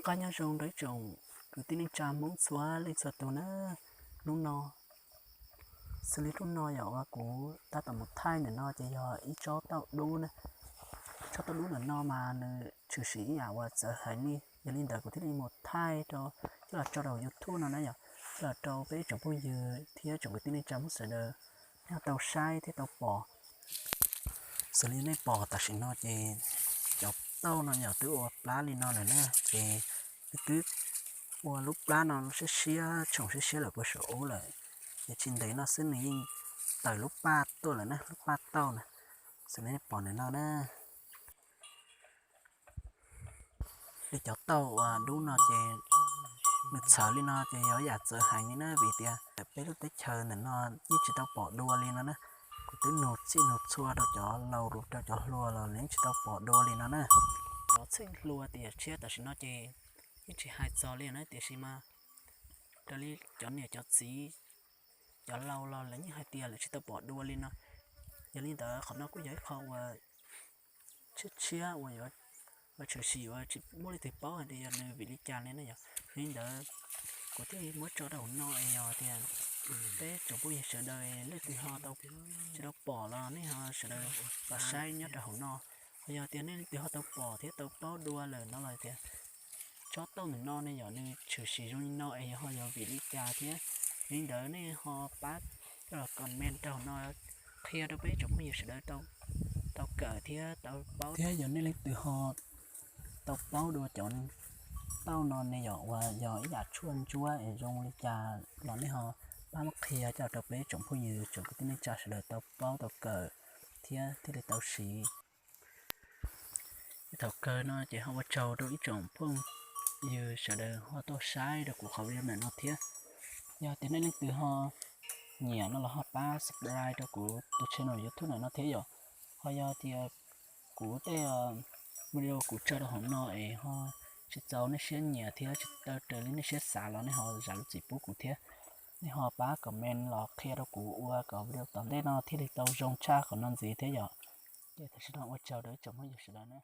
qab nyob zoo rau ib tsoom kwv tij neej tsa Hmoob txhua leej txhua tus na. Hnub no, xws li hnub no yog uas kuv tab tom mus thaij ntawm no ces yog ib tsob tauj dub na. Tsob tauj dub ntawm no mas nws tshwm sim ib yam uas txawv heev li, yog li ntawd kuv thiaj li mus thaij rau coj los tso rau YouTube no na yom, coj los rau peb ib tsoom phooj ywg thiab tsoom kwv tij neej tsa Hmoob sawv daws nej ho tau saib thiab tau pom. Xws li nej pom tam sim no ces cov tauj no yog twb ua plab li no lawm na, ces nws twb ua lub plab no siab siab tshoom siab siab lawm puag saum ub lawm, ces tsis ntev no xwb nws yeej tawm lub paj tuaj lawm na, lub paj tauj na. Xws li nej pom ntawm no na, li cov tauj uas dub no ces nws txhawv li no ces yog ib yam txawv heev li na, vim tias peb lub teb chaws ntawm no yeej tsis tau pom dua li no na. Kuv twb nug txhij nug txhua rau cov laus rau cov hluas los lawv yeej tsis tau pom dua li no na. Cov txheej hlua tiam tshiab tam sim no ces yeej tsis hais txog li na, tiam sis mas raws li cov niam cov txiv, cov laus los lawv yeej hais tias lawv tsis tau pom dua li no. Yog li ntawd qhov no kuj yog ib qho uas tshiab tshiab uas yuav tshwm sim uas tsis muaj leej twg paub hais tias yog nws vim li cas li na yom. Yog li ntawd kuv thiaj muab tso rau hauv no es yog tias peb tsoom phooj ywg sawv daws leej twg ho tau tsis tau pom los nej ho sawv daws los saib nyob rau hauv no. Ho yog tias nej leej twg ho tau pom thiab tau paub dua lawm no los tias tsob tauj ntawm no ne yom, nws tshwm sim zoo li no es yog ho yog vim li cas thiab, li ntawd nej ho pab coj los comment rau hauv no qhia rau peb tsoom phooj ywg sawv daws tau kawm thiab tau paub. Thiab yog nej leej twg ho tau paub dua cov tauj no ne yom uas yog ib yam tshuaj ntsuab es zoo li cas los nej ho pab muab qhia coj rau peb tsoom phooj ywg tsoom kwv tij neej tsa sawv daws tau paub tau kawm thiab thiaj li tau siv. Thaum kawg no ces ho ua tsaug rau ib tsoom phooj ywg sawv daws ho tuaj saib rau kuv qhov video ntawm no thiab. Yog tias nej leej twg ho nyiam no los ho pab subscribe rau kuv tus channel YouTube ntawm no thiab yom. Ho yog tias kuv tej video kuv tso rau hauv no es ho tsis txaus nej siab nyiam thiab tsis tau raws li nej siab xav los nej ho zam lub txim pub kuv thiab. Nej ho pab comment los qhia rau kuv ua kom video tom ntej no thiaj li tau zoo tshaj qhov no ntxiv thiab yom. Ces tam sim no ua tsaug rau ib tsoom phooj ywg sawv daws na.